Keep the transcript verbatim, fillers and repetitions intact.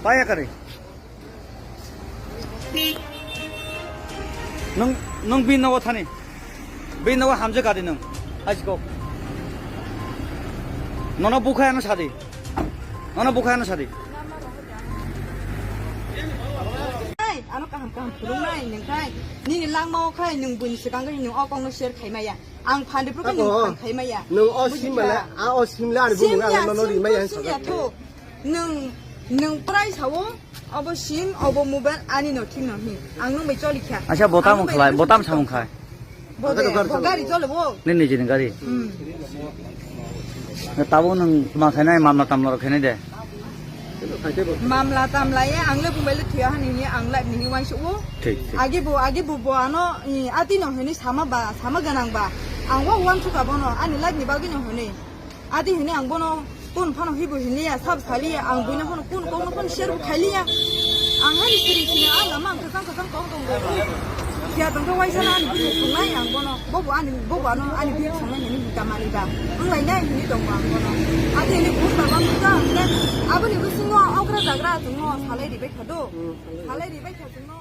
Paya kari. Nung, nung bin nawa thani. Bin nawa hamje kari nung. Aji kok. Nono bukhai ano sadi. Nono bukhai ano sadi. Hey, ano kaham kaham phulung nai nung khai. Nini langma o khai nung buini swkang khai nung o kok no share khai maya. Ang phan de pro khai nung phan khai maya. Nung o sim male, a o sim le ani bumung ano nono ri maya. Sim ya tho. Nwng, nwng prai sao, obo sim, obo mobile, ani no thik no hin. Ang nwng bai choli kha. Acha, botam khlai, botam samung khai. Bo de, bo gari chole bo. Nini nijini gari. Hmm. Tabo nwng ma khainai, mamla tamla rok khainai de. Mamla tamla ya, ang le bumbai le thuya hani ni, ang live ni wansuk o. Thik, thik. Agi bo, agi bo bo ano, i, ati no hini sama ba, sama ganang ba. Ang wa wansuk abono, ani live ni bagwi no hini. Adi hini ang bono kun phano hibu hini ya sab sali ya ang buino phano kun kok no phano share bu khaili ya. Ang hani siri sini ang lama ang kasang kasang kok tong go. Kya tong to waisa na ani bini sungai ang bono bobo ani bobo ano ani bini sungai hini hika mali ba. Ang lai nai hini tong ang bono. Adi hini kun ba bang ka ne aboni bu singo okra dagra tong no salai di bai khado. Salai di bai khado no.